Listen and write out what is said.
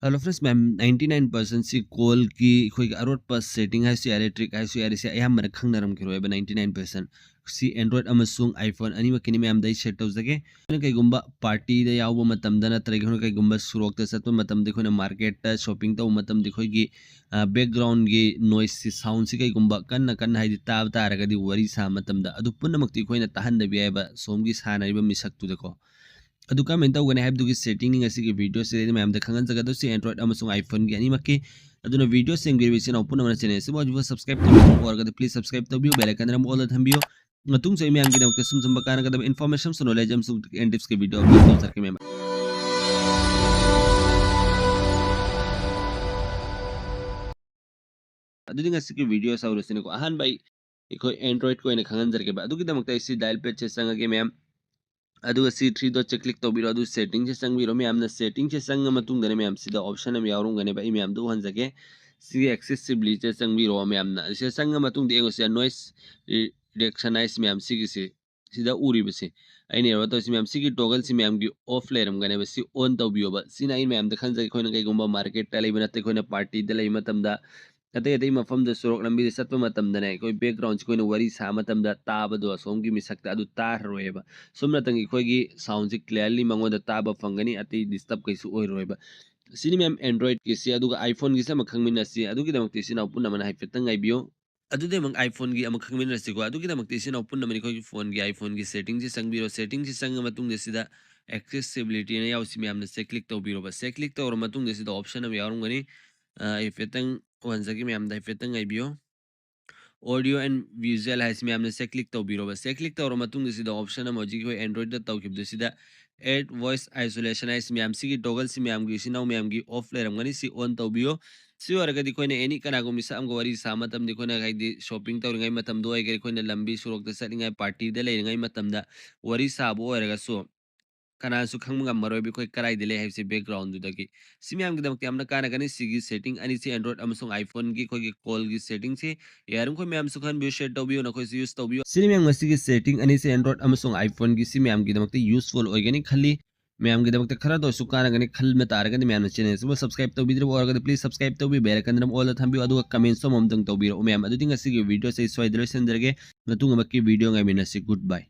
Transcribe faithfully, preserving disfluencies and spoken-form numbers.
Hello friends, ꯃꯌꯥꯝ, ninety nine percent ꯁꯤ ꯀꯣꯜꯒꯤ ꯑꯩꯈꯣꯏꯒꯤ ꯑꯔꯣꯠꯄ ꯁꯦꯇꯤꯡ ꯍꯥꯏꯁꯨ ꯌꯥꯔꯦ, ꯇ꯭ꯔꯤꯛ ꯍꯥꯏꯁꯨ ꯌꯥꯔꯦ, ꯁꯤ ꯑꯌꯥꯝꯕꯅ ꯈꯪꯅꯔꯝꯈꯤꯔꯣꯏꯕ ninety nine percent꯫ ꯁꯤ Android ꯑꯃꯁꯨꯡ iPhone ꯑꯅꯤꯃꯛꯀꯤꯅꯤ ꯃꯌꯥꯝꯗ ꯑꯩ ꯁꯦꯠ ꯇꯧꯖꯒꯦ꯫ ꯑꯩꯈꯣꯏꯅ ꯀꯩꯒꯨꯝꯕ ꯄꯥꯔꯇꯤꯗ ꯌꯥꯎꯕ ꯃꯇꯝꯗ ꯅꯠꯇ꯭ꯔꯒ ꯑꯩꯈꯣꯏꯅ ꯀꯩꯒꯨꯝꯕ ꯁꯣꯔꯣꯛꯇ ꯆꯠꯄ ꯃꯇꯝꯗ, ꯑꯩꯈꯣꯏꯅ ꯃꯥꯔꯀꯦꯠꯇ ꯁꯣꯞꯄꯤꯡ ꯇꯧꯕ ꯃꯇꯝꯗ ꯑꯩꯈꯣꯏꯒꯤ ꯕꯦꯛꯒ꯭ꯔꯥꯎꯟꯒꯤ ꯅꯣꯏꯁꯁꯤ, ꯁꯥꯎꯟꯁꯤ ꯀꯩꯒꯨꯝꯕ ꯀꯟꯅ ꯀꯟꯅ ꯍꯥꯏꯗꯤ ꯇꯥꯕ ꯇꯥꯔꯒꯗꯤ ꯋꯥꯔꯤ ꯁꯥꯕ ꯃꯇꯝꯗ ꯑꯗꯨ ꯄꯨꯝꯅꯃꯛꯇꯤ ꯑꯩꯈꯣꯏꯅ ꯇꯥꯍꯟꯗꯕ ꯌꯥꯏꯑꯕ ꯁꯣꯝꯒꯤ ꯁꯥꯟꯅꯔꯤꯕ ꯃꯤꯁꯛꯇꯨꯗꯀꯣ꯫ ꯑꯗꯨ ꯀꯃꯥꯏꯅ ꯇꯧꯒꯅꯤ ꯍꯥꯏꯕꯗꯨꯒꯤ ꯁꯦꯇꯤꯡꯅꯤ ꯉꯁꯤꯒꯤ ꯚꯤꯗꯤꯑꯣꯁꯤꯗ ꯑꯩꯅ ꯃꯌꯥꯝꯗ ꯈꯪꯍꯟꯖꯒꯗꯧꯁꯤ Android ꯑꯃꯁꯨꯡ iPhoneꯒꯤ ꯑꯅꯤꯃꯛꯀꯤ꯫ ꯑꯗꯨꯅ ꯚꯤꯗꯤꯑꯣꯁꯤ ꯌꯦꯡꯕꯤꯔꯤꯕ ꯏꯆꯤꯟ ꯏꯅꯥꯎ ꯄꯨꯝꯅꯃꯛꯅ ꯆꯦꯅꯦꯜꯁꯤꯕꯨ ꯍꯧꯖꯤꯛꯐꯥꯎ ꯁꯕꯁꯀ꯭ꯔꯥꯏꯕ ꯇꯧꯕꯤꯗ꯭ꯔꯤꯕ ꯑꯣꯏꯔꯒꯗꯤ please subscribe ꯇꯧꯕꯤꯌꯨ, ꯕꯦꯜ ꯑꯥꯏꯀꯟꯗ ꯑꯃ ꯑꯣꯜꯗ ꯊꯝꯕꯤꯌꯨ꯫ ꯃꯇꯨꯡꯁꯨ ꯑꯩ ꯃꯌꯥꯝꯒꯤꯗꯃꯛꯇ ꯁꯨꯝ ꯁꯨꯝꯕ ꯀꯥꯟꯅꯒꯗꯕ information ꯑꯃꯁꯨꯡ knowledge ꯑꯃꯁꯨꯡ tip and tricks ꯀꯤ ꯚꯤꯗꯤꯑꯣ ꯑꯞꯂꯣꯗ ꯇꯧꯖꯔꯛꯀꯦ ꯃꯌꯥꯝ꯫ ꯑꯗꯨꯗꯤ ꯉꯁꯤꯒꯤ ꯚꯤꯗꯤꯑꯣ ꯍꯧꯔꯁꯤꯅꯦꯀꯣ꯫ ꯑꯍꯥꯟꯕ ꯑꯩ ꯑꯩꯈꯣꯏ Androidꯀꯤ ꯑꯣꯏꯅ ꯈꯪꯍꯟꯖꯔꯛꯀꯦꯕ꯫ ꯑꯗꯨꯒꯤꯗꯃꯛꯇ ꯑꯩ ꯁꯤ dial padꯁꯦ ꯆꯪꯉꯒꯦ ꯃꯌꯥꯝ꯫ ꯑꯗꯨꯒ ꯁꯤ three dotꯁꯦ click ꯇꯧꯕꯤꯔꯣ꯫ ꯑꯗꯨ settingꯁꯦ ꯆꯪꯕꯤꯔꯣ꯫ ꯃꯌꯥꯝꯅ settingꯁꯦ ꯆꯪꯉ ꯃꯇꯨꯡꯗꯅꯦ ꯃꯌꯥꯝ ꯁꯤꯗ option ꯑꯃ ꯌꯥꯎꯔꯝꯒꯅꯦꯕ꯫ ꯑꯩ ꯃꯌꯥꯝꯗ ꯎꯍꯟꯖꯒꯦ꯫ ꯁꯤꯒꯤ accessibilityꯁꯦ ꯆꯪꯕꯤꯔꯣ ꯃꯌꯥꯝꯅ꯫ ꯁꯤꯗ ꯆꯪꯉ ꯃꯇꯨꯡꯗ ꯌꯦꯡꯉꯨꯁꯦ, noise reduction ꯍꯥꯏꯁꯤ ꯃꯌꯥꯝ ꯁꯤꯒꯤꯁꯤ꯫ ꯁꯤꯗ ꯎꯔꯤꯕꯁꯤ ꯑꯩꯅ ꯌꯦꯡꯕ ꯇꯧꯔꯤꯁꯤ ꯃꯌꯥꯝ, ꯁꯤꯒꯤ toggleꯁꯤ ꯃꯌꯥꯝꯒꯤ off ꯂꯩꯔꯝꯒꯅꯦꯕ꯫ ꯁꯤ on ꯇꯧꯕꯤꯌꯣꯕ꯫ ꯁꯤꯅ ꯑꯩ ꯃꯌꯥꯝꯗ ꯈꯟꯖꯒꯦ, ꯑꯩꯈꯣꯏꯅ ꯀꯩꯒꯨꯝꯕ marketꯇ ꯂꯩꯕ ꯅꯠꯇꯦ, ꯑꯩꯈꯣꯏꯅ partyꯗ ꯂꯩꯕ ꯃꯇꯝꯗ, ꯑꯇꯩ ꯑꯇꯩ ꯃꯐꯝꯗ ꯁꯣꯔꯣꯛ ꯂꯝꯕꯤꯗ ꯆꯠꯄ ꯃꯇꯝꯗꯅꯦ, ꯑꯩꯈꯣꯏ backgroundꯁꯤ ꯑꯩꯈꯣꯏꯅ ꯋꯥꯔꯤ ꯁꯥꯕ ꯃꯇꯝꯗ ꯇꯥꯕꯗꯣ ꯑꯁꯣꯝꯒꯤ ꯃꯤꯁꯛꯇ ꯑꯗꯨ ꯇꯥꯔꯔꯣꯏꯕ꯫ ꯁꯣꯝ ꯅꯥꯀꯟꯒꯤ ꯑꯩꯈꯣꯏꯒꯤ soundꯁꯤ clearly ꯃꯉꯣꯟꯗ ꯇꯥꯕ ꯐꯪꯒꯅꯤ, ꯑꯇꯩ disturb ꯀꯩꯁꯨ ꯑꯣꯏꯔꯣꯏꯕ꯫ ꯁꯤꯅꯤ ꯃꯌꯥꯝ Androidꯀꯤꯁꯤ꯫ ꯑꯗꯨꯒ iPhoneꯒꯤꯁꯤ ꯑꯃ ꯈꯪꯃꯤꯟꯅꯁꯤ꯫ ꯑꯗꯨꯒꯤꯗꯃꯛꯇ ꯏꯆꯤꯟ ꯏꯅꯥꯎ ꯄꯨꯝꯅꯃꯛꯅ ꯍꯥꯏꯐꯦꯠꯇꯪ ꯉꯥꯏꯕꯤꯌꯨ꯫ ꯑꯗꯨꯗꯤ ꯑꯃꯨꯛ iPhoneꯒꯤ ꯑꯃꯨꯛ ꯈꯪꯃꯤꯟꯅꯔꯁꯤꯀꯣ꯫ ꯑꯗꯨꯒꯤꯗꯃꯛꯇ ꯏꯆꯤꯟ ꯏꯅꯥꯎ ꯄꯨꯝꯅꯃꯛꯅ ꯑꯩꯈꯣꯏꯒꯤ phoneꯒꯤ iPhoneꯒꯤ settingꯁꯤ ꯆꯪꯉ ꯃꯇꯨꯡꯗ ꯁꯤꯗ accessibilityꯅ ꯌꯥꯎꯁꯤ ꯃꯌꯥꯝꯅ ꯁꯦ click ꯇꯧꯕꯤꯔꯣꯕ꯫ ꯁꯦ click ꯇꯧꯔ ꯃꯇꯨꯡꯗ ꯁꯤꯗ option ꯑꯃ ꯌꯥꯎꯔꯝꯒꯅꯤ꯫ ꯑ, ꯍꯥꯏꯐꯦꯠꯇꯪ ꯎꯍꯟꯖꯒꯦ ꯃꯌꯥꯝꯗ, ꯍꯥꯏꯐꯦꯠꯇꯪ ꯉꯥꯏꯕꯤꯌꯣ꯫ Audio and visual ꯍꯥꯏꯁꯤ ꯃꯌꯥꯝꯅ ꯁꯦ click ꯇꯧꯕꯤꯔꯣꯕ꯫ ꯁꯦ click ꯇꯧꯔ ꯃꯇꯨꯡꯗ ꯁꯤꯗ option ꯑꯃ ꯍꯧꯖꯤꯛ ꯑꯩꯈꯣꯏ Androidꯇ ꯇꯧꯈꯤꯕꯗꯨ ꯁꯤꯗ add voice isolation ꯍꯥꯏꯁꯤ ꯃꯌꯥꯝ ꯁꯤꯒꯤ toggleꯁꯤ ꯃꯌꯥꯝꯒꯤ ꯏꯆꯤꯟ ꯏꯅꯥꯎ ꯃꯌꯥꯝꯒꯤ off ꯂꯩꯔꯝꯒꯅꯤ, ꯁꯤ on ꯇꯧꯕꯤꯌꯣ꯫ ꯁꯤ ꯑꯣꯏꯔꯒꯗꯤ ꯑꯩꯈꯣꯏꯅ any ꯀꯅꯥꯒꯨꯝꯕ ꯃꯤꯁꯛ ꯑꯃꯒ ꯋꯥꯔꯤ ꯁꯥꯕ ꯃꯇꯝꯗ, ꯑꯩꯈꯣꯏꯅ ꯍꯥꯏꯗꯤ shopping ꯇꯧꯔꯤꯉꯩ ꯃꯇꯝꯗ ꯑꯣꯏꯒꯦꯔꯥ, ꯑꯩꯈꯣꯏꯅ ꯂꯝꯕꯤ ꯁꯣꯔꯣꯛꯇ ꯆꯠꯂꯤꯉꯩ, partyꯗ ꯂꯩꯔꯤꯉꯩ ꯃꯇꯝꯗ ꯋꯥꯔꯤ ꯁꯥꯕ ꯑꯣꯏꯔꯒꯁꯨ ꯀꯅꯥꯁꯨ ꯈꯪꯕ ꯉꯝꯃꯔꯣꯏꯕ ꯑꯩꯈꯣꯏ ꯀꯗꯥꯏꯗ ꯂꯩ ꯍꯥꯏꯕꯁꯤ backgroundꯗꯨꯗꯒꯤ꯫ ꯁꯤ ꯃꯌꯥꯝꯒꯤꯗꯃꯛꯇ ꯌꯥꯝꯅ ꯀꯥꯟꯅꯒꯅꯤ꯫ ꯁꯤꯒꯤ setting ꯑꯅꯤꯁꯤ Android ꯑꯃꯁꯨꯡ iPhoneꯒꯤ ꯑꯩꯈꯣꯏꯒꯤ callꯒꯤ settingꯁꯤ ꯌꯥꯔꯤꯃꯈꯣꯏ ꯃꯌꯥꯝꯁꯨ ꯈꯟꯕꯤꯌꯨ, share ꯇꯧꯕꯤꯌꯨ, ꯅꯈꯣꯏꯁꯨ use ꯇꯧꯕꯤꯌꯨ꯫ ꯁꯤꯅꯤ ꯃꯌꯥꯝ ꯉꯁꯤꯒꯤ setting ꯑꯅꯤꯁꯤ Android ꯑꯃꯁꯨꯡ iPhoneꯒꯤ ꯁꯤ ꯃꯌꯥꯝꯒꯤꯗꯃꯛꯇ useful ꯑꯣꯏꯒꯅꯤ ꯈꯜꯂꯤ꯫ ꯃꯌꯥꯝꯒꯤꯗꯃꯛꯇ ꯈꯔꯗ ꯑꯣꯏꯔꯁꯨ ꯀꯥꯟꯅꯒꯅꯤ ꯈꯟꯕ ꯇꯥꯔꯒꯗꯤ ꯃꯌꯥꯝꯅ channel ꯑꯁꯤꯕꯨ subscribe ꯇꯧꯕꯤꯗ꯭ꯔꯤꯕ ꯑꯣꯏꯔꯒꯗꯤ please subscribe ꯇꯧꯕꯤꯌꯨ, bell icon ꯑꯗꯨꯝ all ꯊꯝꯕꯤꯌꯨ, ꯑꯗꯨꯒ comment ꯑꯃꯃꯝꯇꯪ ꯇꯧꯕꯤꯔꯛꯎ ꯃꯌꯥꯝ꯫ ꯑꯗꯨꯗꯤ ꯉꯁꯤꯒꯤ video ꯑꯁꯤ ꯑꯩ ꯁ꯭ꯋꯥꯏꯗ ꯂꯣꯏꯁꯤꯟꯖꯔꯒꯦ꯫ ꯃꯇꯨꯡ ꯑꯃꯛꯀꯤ video ꯉꯥꯏꯃꯤꯟꯅꯁꯤ꯫ Good bye꯫